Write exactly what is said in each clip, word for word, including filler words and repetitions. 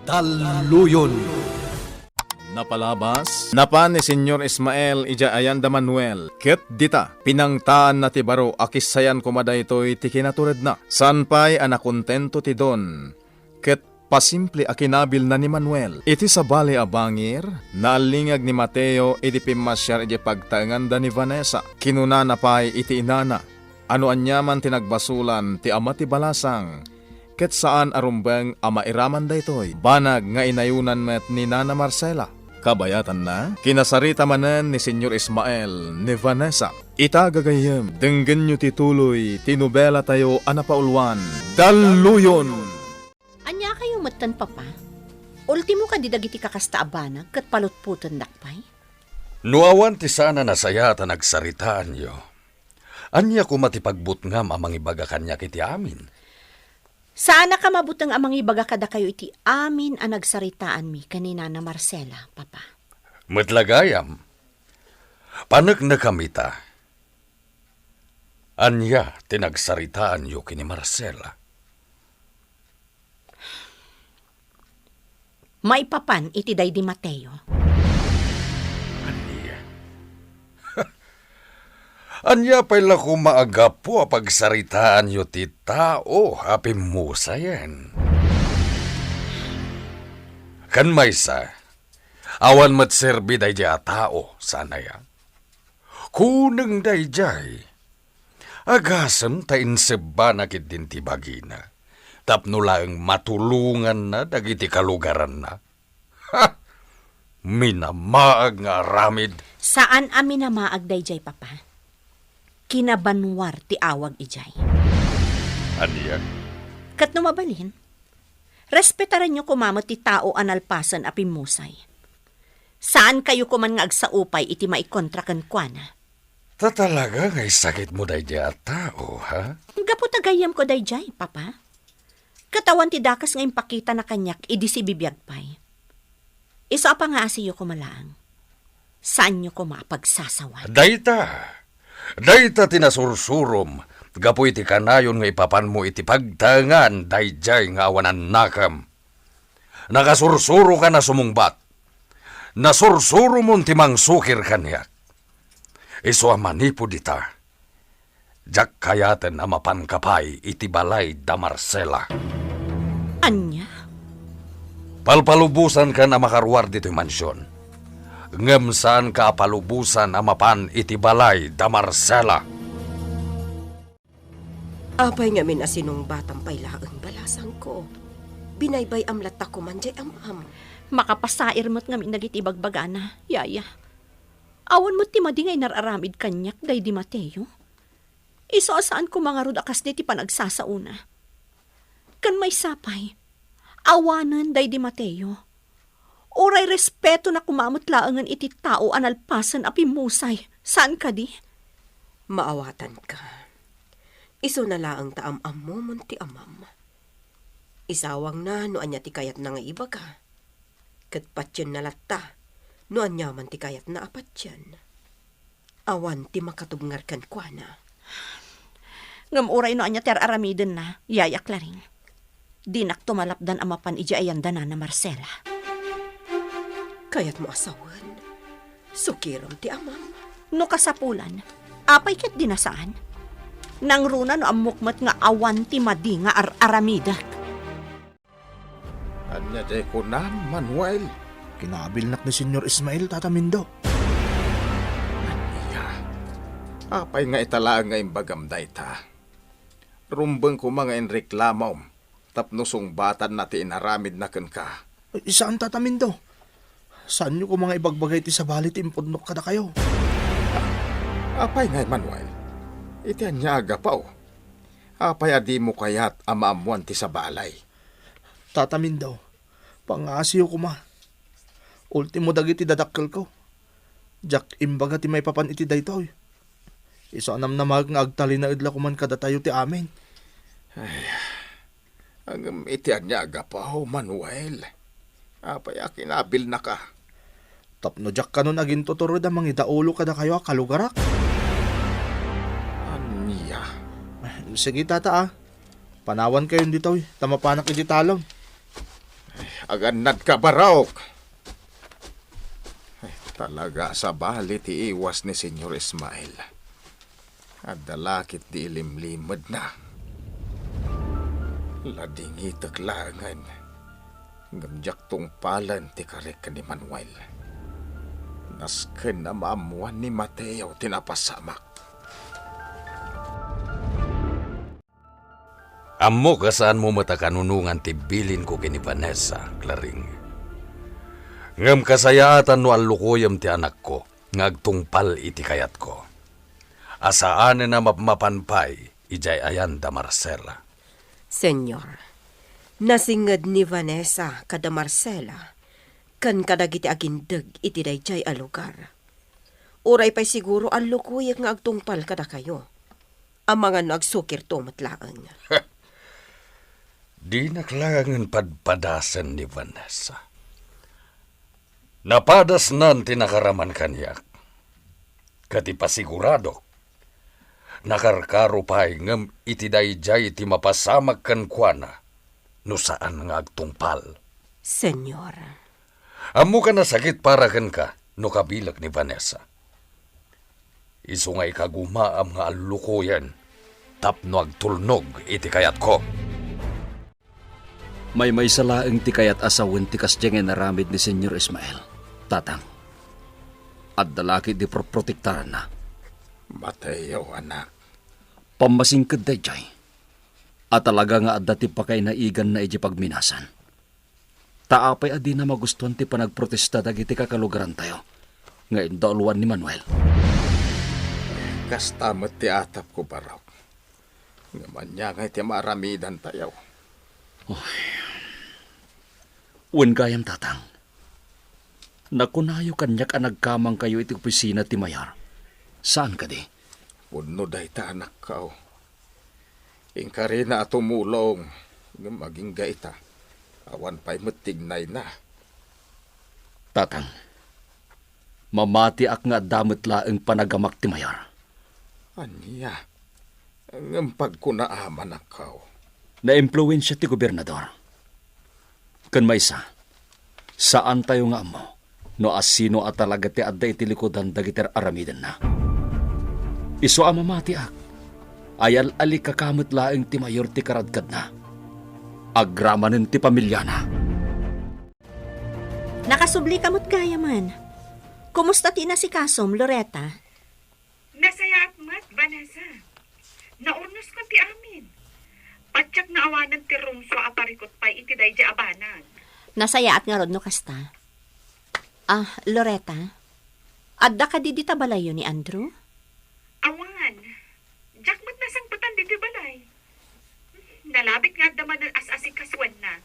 Talluyon. Napalabas, napan ni Señor Ismael idiay ayan da Manuel, ket dita, pinangtaanna ti baro a kissayan koma daytoy ti kinaturedna. Saan pay a nakontento ti Don, ket pasimple a kinabilna ni Manuel. Iti sabali a bangir, naalingag ni Mateo idi pimmasiar idiay pagtaenganda ni Vanessa. Kinunana pay iti inana a no aniaman ti nagbasolan ti ama ti balasang, ket saan a rumbeng a mairaman daytoy, banag nga inayonan met ni Nana Marcela. Kabayatanna, kinasarita manen ni Señor Ismael ni Vanessa. Ita, gagayyem, denggenyo ti tuloy ti nobelatayo a napauluan, Dalluyon! Ania kayo metten, Papa? Ultimo kadi dagiti kakasta a banag ket palutpotendak pay? No awan ti saan a nasayaat a nagsaritaanyo, ania koma ti pagbutngam a mangibaga kaniak iti amin? Saanaka mabuteng a mangibaga kadakayo iti amin a nagsaritaanmi ken ni Nana Marcela, Papa. Met la gayam, paneknekam ita. Ania ti nagsaritaanyo ken ni Marcela? Maipapan iti daydi Mateo. Ania? Ania pay la koma a gapu a pagsaritaanyo ti tao a pimmusayen? Ken maysa, awan met serbi daydiay a tao, saan aya? Kuneng daydiay, agasem ta insebbana ketdin ti bagina tapno laeng matulonganna dagiti kalugaranna. Ha! Minamaag nga aramid! Saan a minamaag daydiay, Papa. Kinabanwar ti awag idiay. Ania? Ket no mabalin, respetaranyo koma met ti tao a nalpasen a pimmusay. Saan kayo koman nga agsao pay iti maikontra kenkuana. Ta talaga nga isakitmo daydiay a tao, ha? Gapu ta gayyemko daydiay, Papa. Ket awan ti dakes nga impakitana kaniak idi sibibiag pay. Isu a pangaasiyo koma laeng. Saanyo koma a pagsasawan. Dayta, dayta ti nasursurom gapu iti kanayon nga ipapanmo iti pagtaengan daydiay nga awan annakem. Nakasursurokan a sumungbat. Nasursuromon ti mangsukir kaniak. Isu a manipud ita, diak kayaten a mapanka pay iti balay da Marcela. Ania? Palpalubosankan a makaruar ditoy mansion, ngem saanka a palubosan a mapan iti balay da Marcela. Apay ngamin a sinungbatam pay laeng, balasangko? Binaybay-am latta koman diay amam. Makapasair met ngamin dagiti ibagbagana, yaya. Awan met ti madi nga inar-aramid kaniak daydi Mateo. Isu a saan koma ngarud a kasdi ti panagsasaona. Ken maysa pay, awanen daydi Mateo. Uray respetona koma met laengen iti tao a nalpasen a pimmusay, saan kadi? Maawatanka. Isuna laeng ta am-ammomon ti amam. Isawangna no ania ti kayatna nga ibaga. Ket patienna latta no aniaman ti kayatna a patien. Awan ti makatubngar kenkuana. Ngem uray no ania ti ar-aramidenna, yaya Claring, dinakto malapdan a mapan idiay ayan da Nana Marcela. Kayatmo a sawen? Sukirem ti amam. No kasapulan, apay ketdi a saan? Nangruna no ammok met nga awan ti madi nga ar-aramidek. Ania ti kunam, Manuel? Kinabilnak ni Señor Ismael, Tata Mindo. Ania? Apay nga ita laeng nga imbagam dayta? Rumbeng koma nga inreklamom tapno sungbatanna ti inaramidna kenka. Ay, saan, Tata Mindo. Saanyo koma nga ibagbaga iti sabali ti impudnok kadakayo. Apay ngay, Manuel? Iti ania a gapu? Apay a dimo kayat a maammoan ti sabali? Tata Mindo, pangngasiyo koma. Ultimo dagiti dadakkelko. Diak imbaga ti maipapan iti daytoy. Isu a namnamaek nga agtalinaed la koman kadatayo ti amin. Ay, ngem iti ania a gapu, Manuel? Apay a kinabilnaka? Tapno diak kanon agintutured a mangidaulo kadakayo a kalugarak. Ania? Sige, Tata, a. Panawankayon ditoy, ta mapanak iti talon. Ay, Agannadka, Barok! Ay, talaga a sabali ti iwas ni Senyor Ismael. Adda la ketdi ilimlimedna. Ladingitek laengen, ngem diak tungpalen ti karik ken ni Manuel. Nasken a maammoan ni Mateo ti napasamak. Ammok a saanmo met a kanunongan ti bilinko ken ni Vanessa, Claring. Ngem kasayaatan no allukoyem ti anakko nga agtungpal iti kayatko, a saanen a mapmapan pay idiay ayan da Marcela. Senyor, nasinged ni Vanessa kada Marcela ken kadagiti agindeg iti daydiay a lugar. Uray pay siguro allukoyek nga agtungpal kadakayo. Amangan no agsukirto met laeng. Dinak laengen padpadasen ni Vanessa. Napadasnan ti nakaraman kaniak. Ket ipasiguradok, nakarkaro pay ngem iti daydiay ti mapasamak kenkuana no saan nga agtungpal. Senyor. Ammok a nasakit para kenka no kabilek ni Vanessa. Isu nga ikagumaam nga allukoyen tapno agtulnog iti kayatko. Maymaysa laeng ti kayat a sawen ti kasdiay nga inaramid ni Senyor Ismael, Tatang. Adda la ketdi proprotektaranna. Mateo, anak. Pammasingked daydiay a talaga nga adda ti pakainaiganna idiay pagminasan. Ta apay a dina magustuan ti panagprotesta dagiti kakalugarantayo nga indauluan ni Manuel? Kasta met ti atapko, Barok. Ngem ania ngay ti maaramidantayo? Oy. Wen gayam, Tatang. Nakunayo kaniak a nagkamangkayo iti opisina ti mayor. Saan kadi? Pudno dayta, anakko. Inkarina a tumulong, ngem agingga ita, awan pay met tignayna. Tatang, mamatiak nga adda met laeng panagamak ti mayor. Ania? Ngem pagkunaam, anakko. Naimpluensia ti gobernador. Ken maysa, saantayo nga ammo no asino a talaga ti adda iti likudan dagiti ar-aramidenna. Isu a mamatiak, ayal-alikaka met laeng ti mayor ti karadkadna. Agramanen ti pamiliana. Nakasublika met gayamen. Kumusta ti inasikasom, Loretta? Nasayaat met, Vanessa. Naurnoskon ti amin. Patiek nga awanen ti rungsua a parikut pay iti daydiay a banag. Nasayaat ngarud no kasta. Ah, Loretta, adda kadi dita balayyo ni Andrew? Awan. Diak met nasangpetan ditoy balay. Nalabit nga adda manen as-asikasuenna.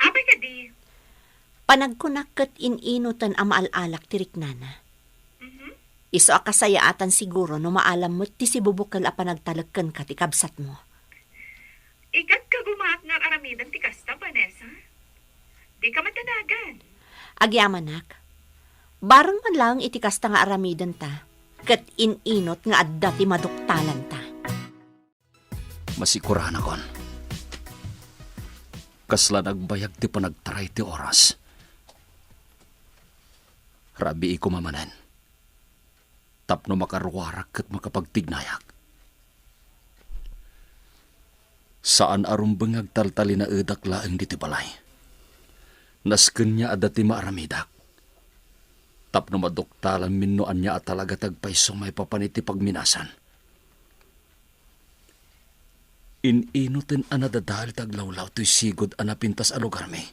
Apay kadi? Panagkunak ket in-inoten a maal-alak ti riknana. Mhm. Isu a kasayaatan siguro no maalam met ti sibubukel a panagtalek kenka ti kabsatmo. Ikat kagumaak nga ar-aramiden ti kasta, Vanessa. Dika madanagan. Agyamanak. Bareng man laeng iti kasta nga aramidenta, ket in-inot nga adda ti maduktalanta. Masikuranakon. Kasla nagbayag ti panagtaray ti oras. Rabii koma manen. Tapno makaruarak ket makapagtignayak. Saan a rumbeng nga agtaltalinaedak laeng ditoy balay. Nasken nga adda ti maaramidak. Tapno maduktalanmin no ania a talaga ti agpayso maipapan iti pagminasan. In-inoten a nadadael ti aglawlaw toy sigud a napintas a lugarmi.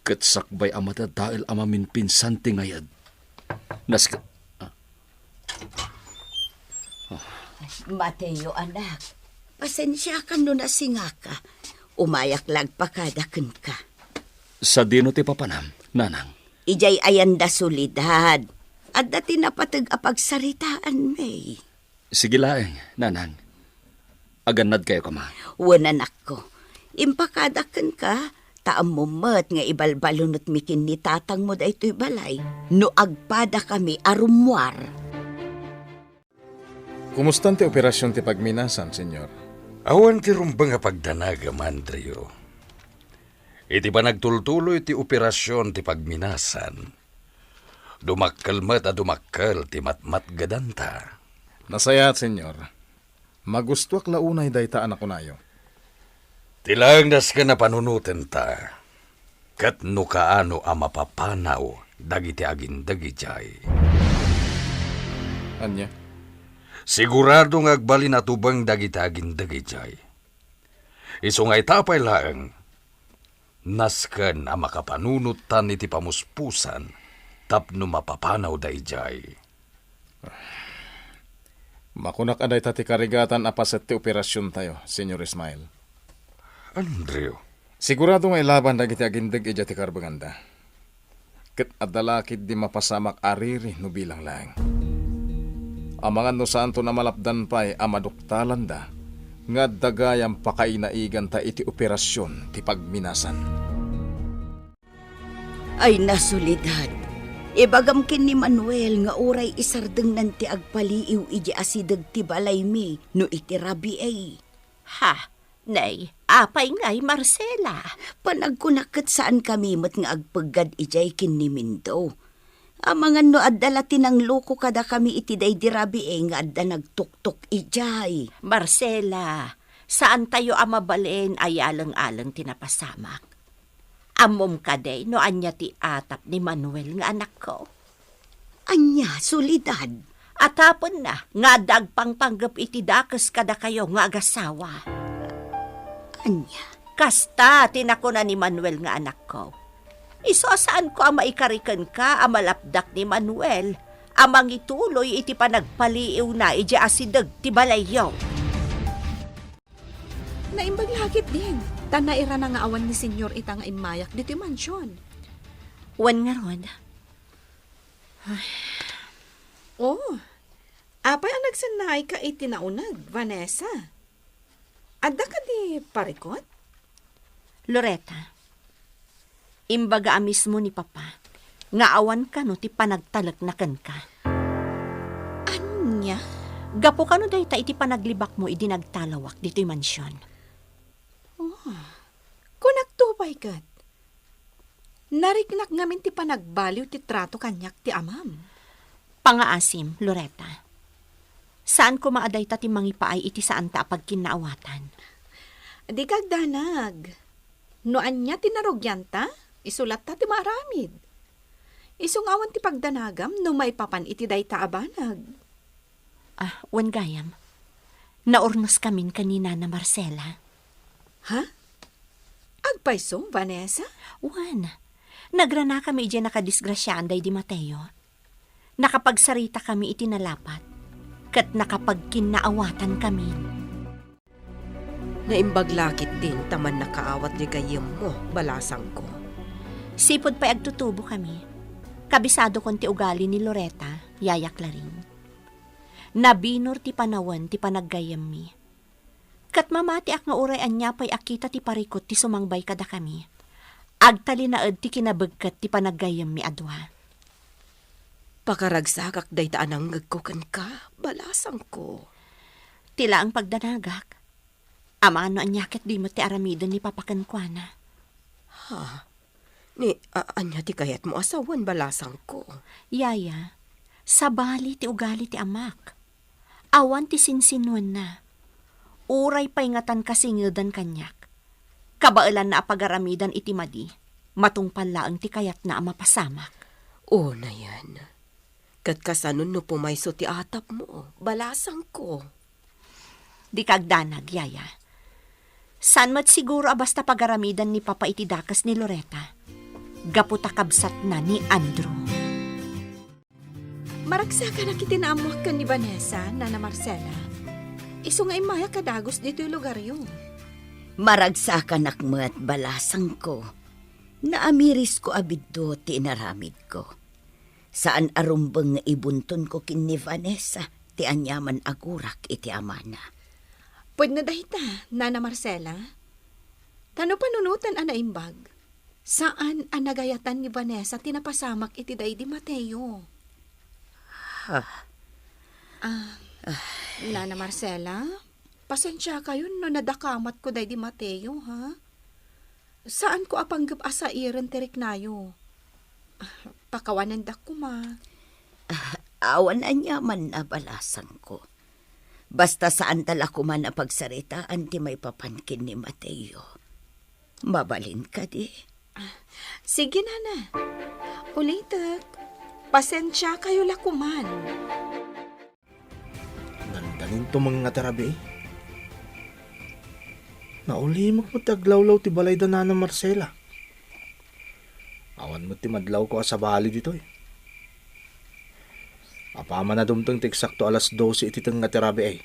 Ket sakbay a madadael a maminpinsan ti ngayed, naske-, ah. Mateo, anak, pasensiakan no nasingaka. Umayak la agpakada kenka. Sadino ti papanam, nanang? Idiay ayan da Soledad. Adda ti napateg a pagsaritaanmi. Sige laeng, nanang. Agannadkayo koma. Wen, anakko. Impakadak kenka, ta ammom met nga ibalbalunotmi ken ni tatangmo daytoy balay no agpadakami a rummuar. Kumustan ti operasion ti pagminasan, Senyor? Awan ti rumbeng a pagdanagam, Andrew. Iti panagtultuloy ti operasyon ti pagminasan, dumakkel met a dumakkel ti matmatgedanta. Nasayaat, Senyor. Magustuak la unay dayta a nakunayo. Ti laeng nasken a panunotenta, ket no kaano a mapapanaw dagiti agindeg idiay. Ania? Sigurado nga agbalin a tubeng dagiti agindeg idiay. Isu nga ita pay laeng, nasken a makapanunottan iti pamuspusan tapno mapapanawda idiay. Makunak a dayta ti karigatan a paset ti operasiontayo, Senyor Ismael. Andrew. Sigurado nga ilaban dagiti agindeg idiay ti karbenganda. Ket adda la ketdi mapasamak a riri no bilang laeng. Amangan no saanton a malapdan pay a maduktalanda nga adda gayam pakainaiganta iti operasion ti pagminasan. Ay, Soledad, ibagam ken ni Manuel nga uray isardengnan ti agpaliiw idiay asideg ti balaymi no iti rabii. Ha, nay, apay ngay, Marcela? Panagkunak ket saankami met nga agpeggad idiay ken ni Mindo. Amangan no adda la ti nangloko kadakami iti daydi rabii nga adda nagtuktok idiay. Marcela, saantayo a mabalin a yaleng-aleng ti napasamak. Ammom kadi no ania ti atap ni Manuel nga anakko? Ania, Soledad? Atapenna nga adda agpangpanggep iti dakes kadakayo nga agasawa. Ania? Kasta ti nakuna ni Manuel nga anakko. Isu a saanko a maikari kenka a malapdak ni Manuel a mangituloy iti panagpaliiwna idiay asideg ti balayyo. Naimbag la ketdin, ta nairana nga awan ni Senyor ita nga immayak ditoy mansion. Wen ngarud. Ay. Oh, apay a nagsennaayka iti nauneg, Vanessa? Adda kadi parikut? Loretta, imbaga a mismo ni Papa nga awan kano ti panagtalekna kenka. Ania? Gapu kano dayta iti panaglibakmo idi nagtalawak ditoy mansion? Oh, kunakto pay ket, nariknak ngamin ti panagbaliw ti trato kaniak ti amam. Pangaasim, Loretta. Saan koma a dayta ti mangipaay iti saanta a pagkinnaawatan. Dika agdanag. No ania ti narugianta, isu latta ti maaramid. Isu nga awan ti pagdanagam no maipapan iti dayta a banag. Ah, wen gayam. Naurnoskamin ken ni Nana Marcela. Ha? Agpayso, Vanessa? Wen. Nagranakami idiay nakadisgrasiaan daydi Mateo. Nakapagsaritakami iti nalapat, ket nakapagkinnaawatankamin. Naimbag la ketdin ta mannakaawat ti gayyemmo, balasangko. Sipud pay agtutubokami, kabisadokon ti ugali ni Loretta, Yaya Clarin. Nabinor ti panawen ti panaggayyemmi. Ket mamatiak nga uray ania pay a kita ti parikut ti sumangbay kadakami, agtalinaed ti kinabegket ti panaggayyemmi a dua. Pakaragsakak dayta a nangngegko kenka, balasangko. Ti laeng pagdanagak. Amangan no ania ket di met ti aramiden ni Papa kenkuana. Ha? Ni, a-, ania ti kayatmo a sawen, balasangko? Yaya, sabali ti ugali ti amak. Awan ti sinsinnuenna. Uray pay ngatan kasingedan kaniak. Kabaelanna a pagaramidan iti madi, matungpal laeng ti kayatna a mapasamak. Unayen. Ket kasano no pumayso ti atapmo, balasangko? Dika agdanag, Yaya. Saan met siguro a basta pagaramidan ni Papa iti dakes ni Loretta, gapu ta kabsatna ni Andrew. Maragsakanak iti naammoak ken ni Vanessa, Nana Marcela. Isu nga immayak a dagus ditoy lugaryo. Maragsakanak met, balasangko. Naamirisko a biddut ti inaramidko. Saan a rumbeng nga ibuntonko ken ni Vanessa ti aniaman a gurak iti amana. Pudno dayta, Nana Marcela. Ta no panunoten a naimbag, saan a nagayatan ni Vanessa ti napasamak iti daydi Mateo. Ha? Ah, Nana Marcela, pasensiakayon no nadakamatko daydi Mateo, ha? Saanko a panggep a sairen ti riknayo. Pakawanendak koma. Awan aniaman a balasangko. Basta saanta la koman a pagsaritaan ti maipapan ken ni Mateo. Mabalin kadi? Sige, nana. Ulitek. Pasensiakayo la koman. Dandanin tumeng nga ti rabii. Naulimek met ti aglawlaw ti balay da Nana Marcela. Awan met ti madlawko a sabali ditoy. Apaman a dumteng ti eksakto alas dose iti tengnga ti rabii,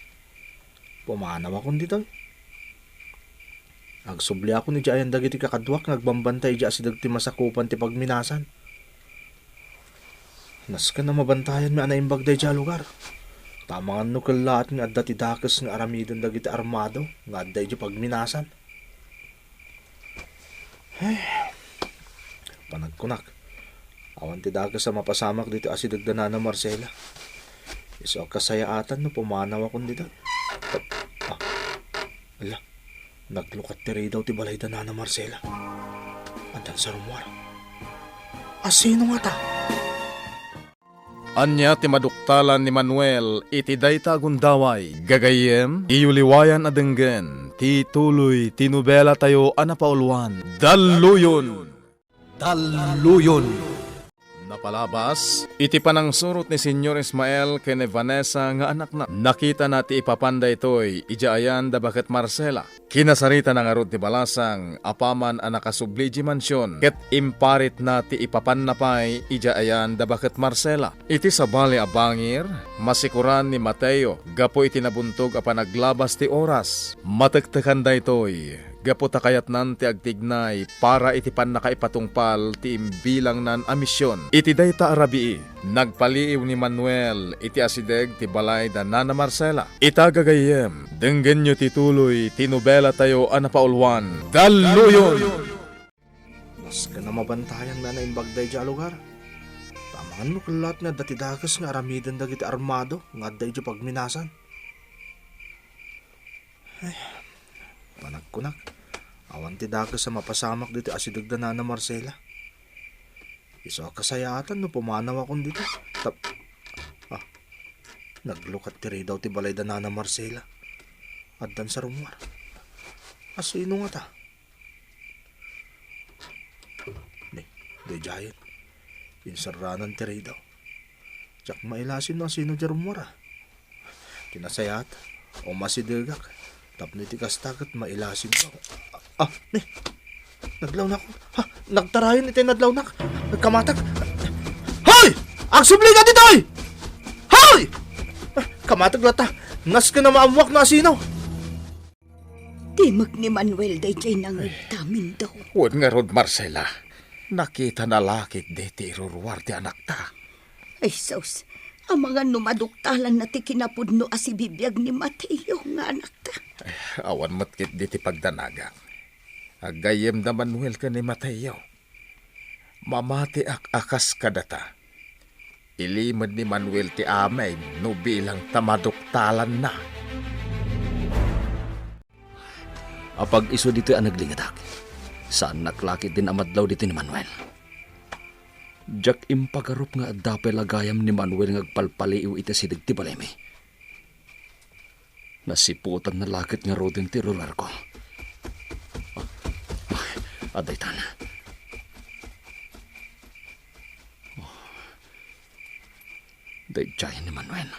pumanawakon ditoy. Agsubliakon idiay ayan dagiti kakaduak nga agbambantay idiay asideg ti masakupan ti pagminasan. Nasken a mabantayanmi a naimbag daydiay a lugar. Ta amangan no kellaat nga adda ti dakes nga aramiden dagiti armado nga adda idiay pagminasan. Ay, panagkunak, awan ti dakes a mapasamak ditoy asideg da Nana Marcela. Isu a kasayaatan no pumanawakon ditoy. Ah, ala, naglukat ti ridaw ti balay da Nana Marcela. Addan sarummuar. Asino ngata? Ania ti maduktalan ni Manuel iti dayta a gundaway? Gagayyem, iyo liwayan a denggen ti tuloy ti nobelatayo a napauluan, Dalluyon! Dalluyon! Napalabas, iti panangsurot ni Señor Ismael ken ni Vanessa nga anakna, nakitana ti ipapan daytoy idiay ayan da Baket Marcela. Kinasaritana ngarud ti balasang apaman a nakasubli idiay mansion, ket imparitna ti ipapanna pay idiay ayan da Baket Marcela. Iti sabali a bangir, masikuran ni Mateo gapu iti nabuntog a panaglabas ti oras. Matektekan daytoy gapu ta kayatnan ti agtignay para iti pannakaipatungpal ti imbilangnan a mision. Iti dayta a rabii, nagpaliiw ni Manuel iti asideg ti balay da Nana Marcela. Ita, gagayyem, denggenyo ti tuloy ti nobelatayo a napauluan, Dalluyon! Nasken a mabantayanmi a naimbag daydiay a lugar. Ta amangan no kellaat nga adda ti dakes nga aramiden dagiti armado nga adda idiay pagminasan. Ay, panagkunak, awan ti dakes a mapasamak ditoy asideg da Nana Marcela. Isu a kasayaatan no pumanawakon ditoy. Tap-, ah, naglukat ti ridaw ti balay da Nana Marcela. Addan sarummuar. Asino ngata? Ni, daydiayen. Inserranan ti ridaw. Diak mailasin no asino diay rummuar. Kinasayaat, umasidegak. Tapno iti kasta ket mailasinko. Ah, ni, nadlawnak. Ha, nagtarayon iti nadlawnak. Nagkamatek. Hoy! Agsublika ditoy! Hoy! Ah, kamatek latta. Nasken a maammuak no asino. Timek ni Manuel daydiay nangngegta, Mindo. Wen ngarud, Marcela, nakitana la ketdi ti iruruar ti anakta. Ay, sus, amangan no maduktalanna ti kinapudno a sibibiag ni Mateo nga anakta. Ay, awan met ketdi ti pagdanagak. Aggayem da Manuel ken ni Mateo. Mamatiak a kas kadata. Ilimed ni Manuel ti amin no bilang ta maduktalanna. Apag-isu ditoy a naglingedak, saannak la ketdin a madlaw ditoy ni Manuel. Diak impagarup nga adda pay la gayam ni Manuel nga agpalpaliiw iti asideg ti balaymi. Nasiputanna la ket ngaruden ti iruruarko. Ay, adda itan. Oh. Daydiay ni Manuel.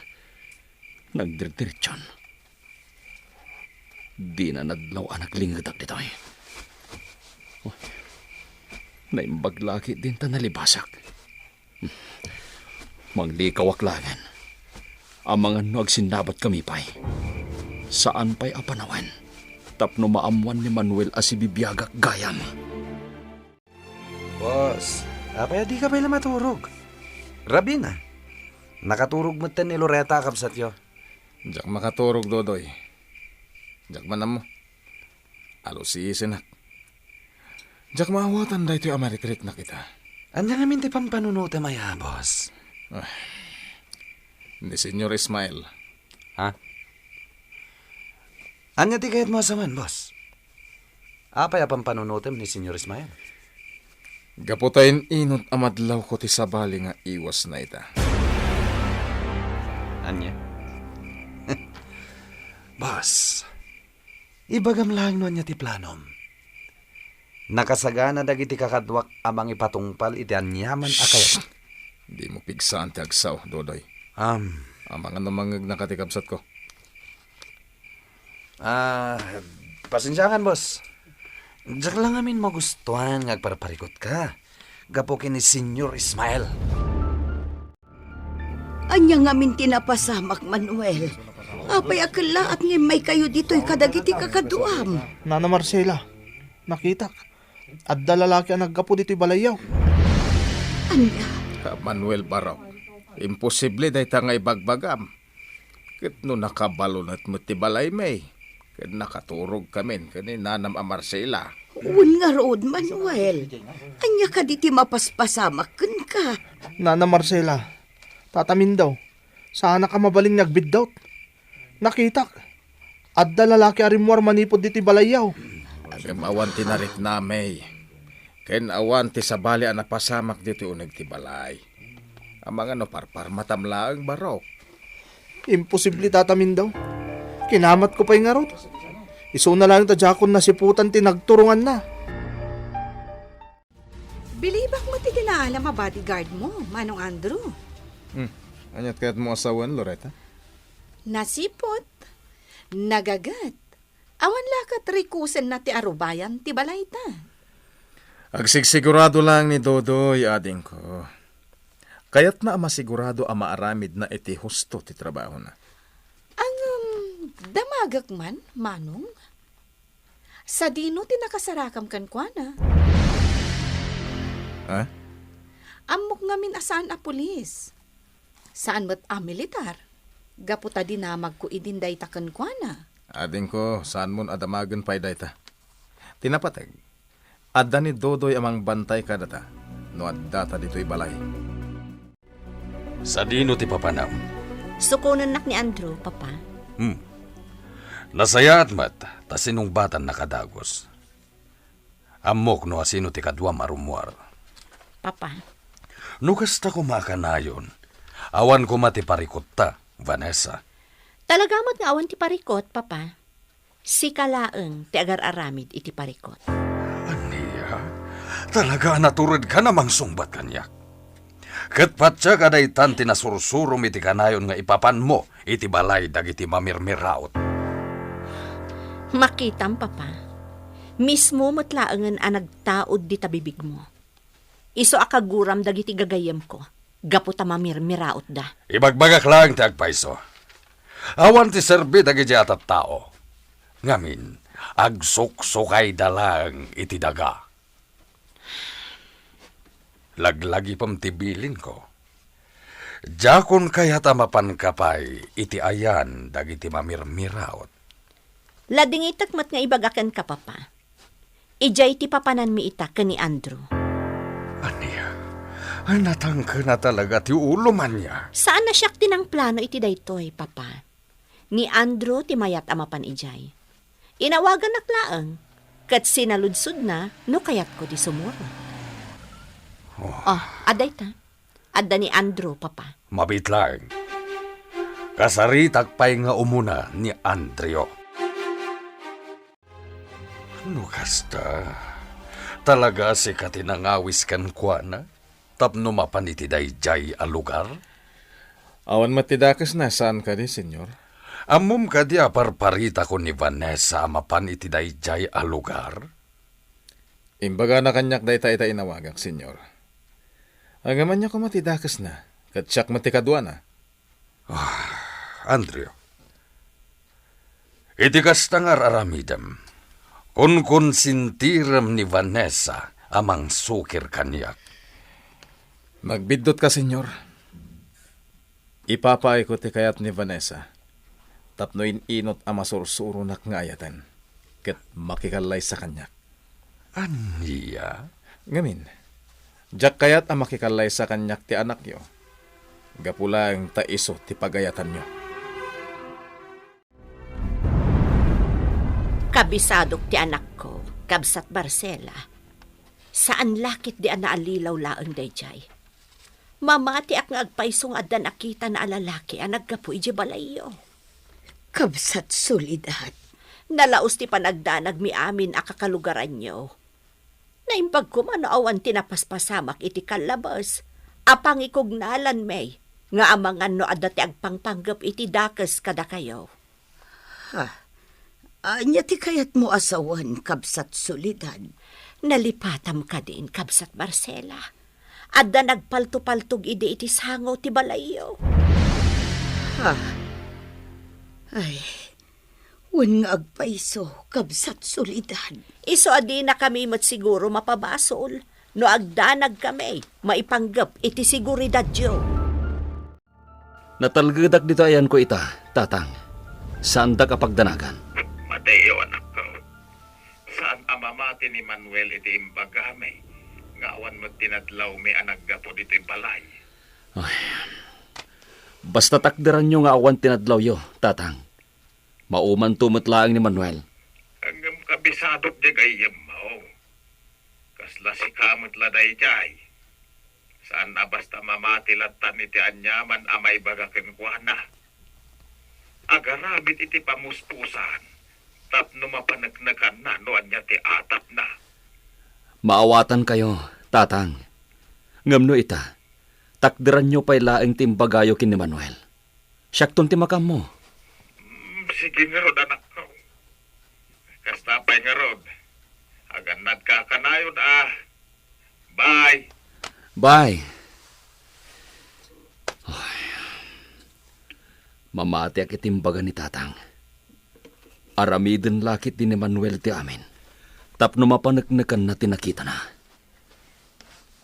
Nagdirdiretson. Dina nadlaw a naglingedak ditoy. Oh. Naimbag la ketdin ta nalibasak. Manglikawak laengen. Amangan no agsinnabatkami pay. Saan pay a panawen tapno maammuan ni Manuel a sibibiagak gayam. Boss, apay a dika pay la maturog? Rabii na. Nakaturog metten ni Loreta a kabsatyo. Diak makaturog, Dodoy. Diak man ammo. Alusisenak. Diak maawatan daytoy a marikriknak ita. Ania ngamin ti pampanunotem aya, boss? Ah, ni Señor Ismael. Ha? Ania ti kayatmo a sawen, boss? Apay a pampanunotem ni Senyor Ismael? Gapu ta in-inot a madlawko ti sabali nga iwasna ita. Ania? Boss, ibagam laeng no ania ti planom. Nakasagana dagiti kakaduak a mangipatungpal iti aniaman a kayat. Dimo pigsaan ti agsao, Dodoy. Am. Amangan no mangngegnaka ti kabsatko. Ah, pasensiakan, boss. Diak la ngamin magustuan nga agparparikutka gapu ken ni Senyor Ismael. Ania ngamin ti napasamak, Manuel? Apay a kellaat nga immaykayo ditoy kadagiti kakaduam? Nana Marcela, nakitak. Adda lalaki a naggapu ditoy balayyo. Ania? Ah, Manuel Barok, imposible dayta nga ibagbagam. Ket no nakabalunat met ti balaymi, ket nakaturogkamin ken ni nanam a Marcela. Wen ngarud, Manuel. Ania kadi ti mapaspasamak kenka? Nana Marcela, Tata Mindo, saanak a mabalin nga agbiddut. Nakitak. Adda lalaki a rimmuar manipud ditoy balayyo. Ngem awan ti nariknami. Ken awan ti sabali a napasamak ditoy uneg ti balay. Amangan no parparmatam laeng, Barok. Imposible, Tata Mindo. Kinamatko pay ngarud. Isuna laeng ta diakon nasiputan ti nagturonganna. Bilibak met iti naalam a bodyguard mo, Manong Andrew. Hmm. Aniat kayatmo a sawen, Loretta? Nasiput, nagaget. Awan la ket rikusenna ti arubayan ti balayta. Agsigsigurado laeng ni Dodoy, adingko. Kayatna a masigurado a maaramidna iti husto ti trabahona. Ngem, damagek man, Manong. Sadino ti nakasarakam kenkuana? Ha? Ammok ngamin a saan a pulis. Saan met a militar. Gapu ta dinamagko idin dayta kenkuana. Adingko, saanmon a damagen pay dayta. Ti napateg, adda ni Dodoy a mangbantay kadata no addata ditoy balay. Sadino ti papanam? Sukonennak ni Andrew, Papa. Hmm. Nasayaat met ta sinungbatanna kadagus. Ammok no asino ti kaduam a rummuar. Papa. No kasta koma a kanayon, awan koma ti parikotta, Vanessa. Talaga met nga awan ti parikot, Papa. Sika laeng ti agar-aramid iti parikot. Ania? Talaga a naturedkan a mangsungbat kaniak? Ket patiek a daytan ti nasursurom iti kanayon nga ipapanmo iti balay dagiti mamirmiraot. Makitam, Papa. Mismo met laengen a nagtaud dita bibigmo. Isu a kaguram dagiti gagayyemko, gapu ta mamirmiraotda. Ibagbagak laeng ti agpayso. Awan ti serbi dagiti a tattao. Ngamin, agsuksukayda laeng iti daga. Laglagipem ti bilinko. Diakon kayat a mapanka pay iti ayan dagiti mamirmiraot. Ladingitek met nga ibaga kenka, Papa. Idiay ti papananmi ita ken ni Andrew. Ania? Ay, natangken a talaga ti ulom, ania? Saan a siak ti nangplano iti daytoy, Papa. Ni Andrew ti mayat a mapan idiay. Inawaganak laeng, ket sinaludsodna no kayatko di sumurot. Oh. Ah, adda ita. Adda ni Andrew, Papa. Mabiit laeng. Kasaritak pay nga umuna ni Andrew. No kasta, talaga sika ti nangawis kenkuana tapno mapan iti daydiay a lugar? Awan met ti dakesna, saan kadi, Senyor? Ammom kadi a parparitakon ni Vanessa a mapan iti daydiay a lugar? Imbagana kaniak dayta ita inawagak, Senyor. Ngem ania koma ti dakesna, ket siak met ti kaduana. Ah, Andrew, iti kasta nga ar-aramidem, konkonsintirem ni Vanessa a mangsukir kaniak. Magbiddutka, Senyor. Ipapaayko ti kayat ni Vanessa tapno in-inot a masursuronak nga ayaten ket makikallaysa kaniak. Ania? Ngamin, diak kayat a makikallaysa kaniak ti anakyo, gapu laeng ta isu ti pagayatanyo. Kabisadok ti anakko, Kabsat Marcela, saan la ketdi a naalilaw laeng daydiay. Mamatiak nga agpayso nga adda nakitana a lalaki a naggapu idiay balayyo. Kabsat Soledad. Nalaus ti panagdanagmi amin a kakalugaranyo. Naimbag koma no awan ti napaspasamak iti kallabes a pangikugnalanmi nga amangan no adda ti agpangpanggep iti dakes kadakayo. Ha? Ania ti kayatmo a sawen, Kabsat Soledad? Nalipatam kadin, Kabsat Marcela. Adda nagpaltopaltog idi iti sango ti balayyo. Ha? Ay, wen nga agpayso, Kabsat Soledad. Isu a dinakami met siguro mapabasol no agdanagkami maipanggep iti seguridadyo. Natalgedak ditoy ayanko ita, Tatang. Saandak a pagdanagan. Mateo, anakko. Saan a mamati ni Manuel iti imbagami nga awan met tinadlawmi a naggapu ditoy balay. Ay. Basta takderanyo nga awan tinadlawyo, Tatang. Maumanto met laeng ni Manuel. Ngem kabisadok diay gayyemmo. Kasla sika met la daydiay. Saan a basta mamati lattan iti aniaman a maibaga kenkuana. Agaramid iti pamuspusan tapno mapaneknekanna no ania ti atapna. Maawatankayo, Tatang. Ngem no ita, takderanyo pay laeng ti imbagayo ken ni Manuel. Siakton ti makaammo. Mm, sige ngarud, anakko. Kasta pay ngarud. Agannadka kanayon, a. Bye. Bye. Ay. Mamatiak iti imbaga ni Tatang. Aramiden la ketdi ni Manuel ti amin tapno mapaneknekanna ti nakitana.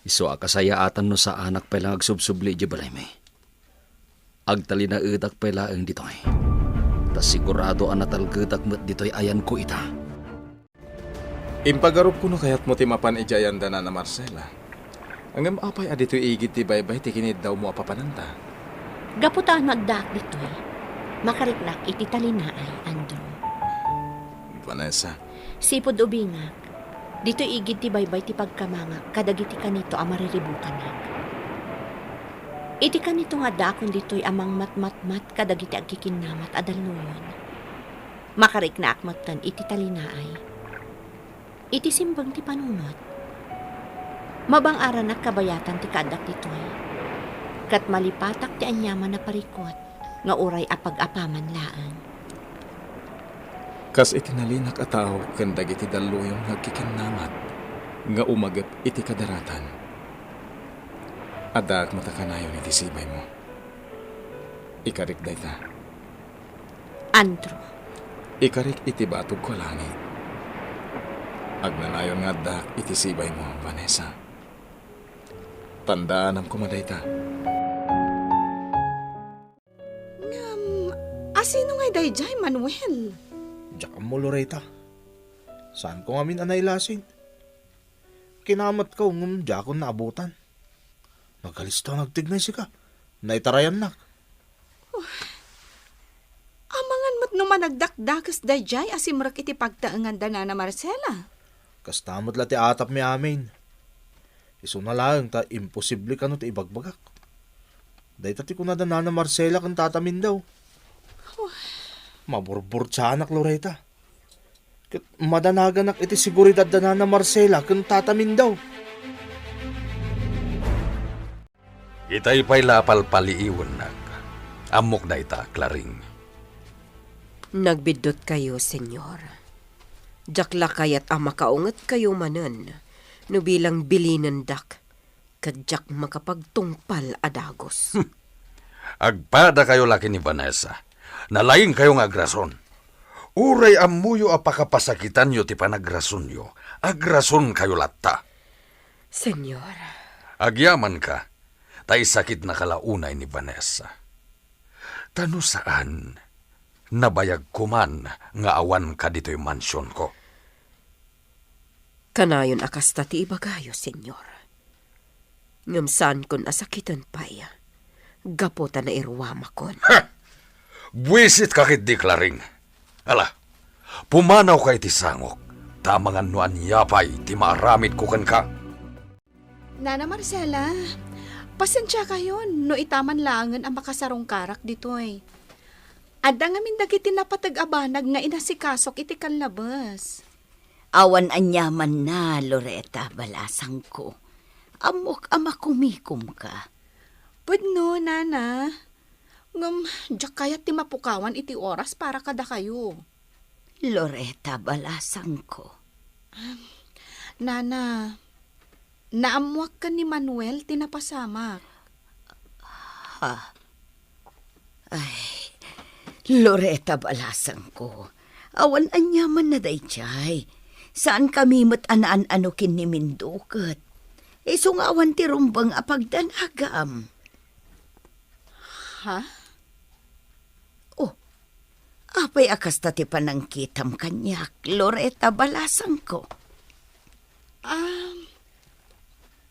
Isu a kasayaatan no saanak pay la nga agsubsubli idiay balaymi. Agtalinaedak pay laeng ditoy. Ta sigurado a natalgedak met ditoy ayanko ita. Impagarupko no kayatmo ti mapan idiay ayan da Nana Marcela. Ngem apay a ditoy igid ti baybay ti kiniddawmo a papananta? Gapu ta no addaak ditoy, makariknak iti talinaay, Andrew. Vanessa. Sipud ubingak, ditoy igid ti baybay ti pagkamangak kadagiti kanito a mariribukanak. Iti kanito nga addaakon ditoy a mangmatmatmat kadagiti agkikinnamat a dalluyon. Makariknaak metten iti talinaay. Iti simbeng ti panunot. Mabang-aranak kabayatan ti kaaddak ditoy. Ket malipatak ti aniaman a parikut nga uray apag-apaman laeng. Kas iti nalinak a tao ken dagiti dalluyon nga agkikinnamat nga umagep iti kadaratan. Addaak met a kanayon iti sibaymo. Ikarik dayta. Andrew. Ikarik iti batogko a langit. Agnanayon nga addaak iti sibaymo, Vanessa. Tandaanam koma dayta. Ngem, asino ngay daydiay, Manuel? Diak ammo, Loreta. Saanko ngamin a nailasin. Kinamatko ngem diakon naabutan. Nagalista, nagtignay sika. Naitarayannak. Oh, amangan met no managdakdakes daydiay a simrek iti pagtaengan da Nana Marcela. Kasta met la ti atapmi amin. Isuna laeng ta imposible kano ti ibagbagak. Dayta ti kuna da Nana Marcela ken Tata Mindaw. Oh. Maburburtianak, Loreta. Ket madanaganak iti seguridad da Nana Marcela ken Tata Mindaw. Itay pay la a palpaliiwennak. Ammok dayta, Claring. Nagbiddutkayo, Señor. Diak la kayat a makaungetkayo manen no bilang bilinendak ket diak makapagtungpal a dagus. Hmm. Agpadakayo la ken ni Vanessa. Nalaingkayo nga agrason. Uray ammoyo a pakapasakitanyo ti panagrasonyo, agrasonkayo latta. Señor. Agyamanka, ta isakitnaka la unay ni Vanessa. Ta no saan, nabayagko man nga awanka ditoy mansionko. Kanayon a kasta ti ibagayo, Señor. Ngem saankon a sakiten pay, gapu ta nairuamakon. Ha! Buisitka ketdi, Claring. Ala, pumanawka iti sangok, Amangan no ania pay ti maaramidko kenka. Nana Marcela, pasensiakayon no itaman laengen a makasarungkarak ditoy. Adda ngamin dagiti napateg a banag nga inasikasok iti kallabes. Awan aniamanna, Loreta, balasangko. Ammok a makumikomka. Pudno, Nana. Ngem, diak kayat ti mapukawan iti oras para kadakayo. Loreta, balasangko. Nana, naammoak ken ni Manuel ti napasamak. Ha? Ay, Loreta, balasangko. Awan aniamanna daydiay. Saankami met a naan-ano ken ni Minduket. Isu nga awan ti rumbeng a pagdanagam. Ha? Oh, apay a kasta ti panangkitam kaniak, Loreta, balasangko? Um,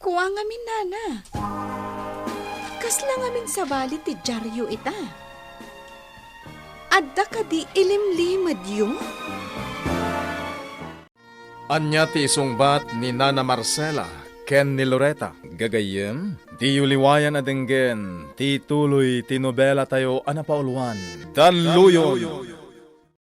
kua ngamin, Nana. Kasla ngamin sabali ti diario ita? Adda kadi ilimlimedyo? Ania ti isungbat ni Nana Marcela ken ni Loreta? Gagayyem, diyo liwayan a denggen ti tuloy ti nobelatayo a napauluan, Danluyon.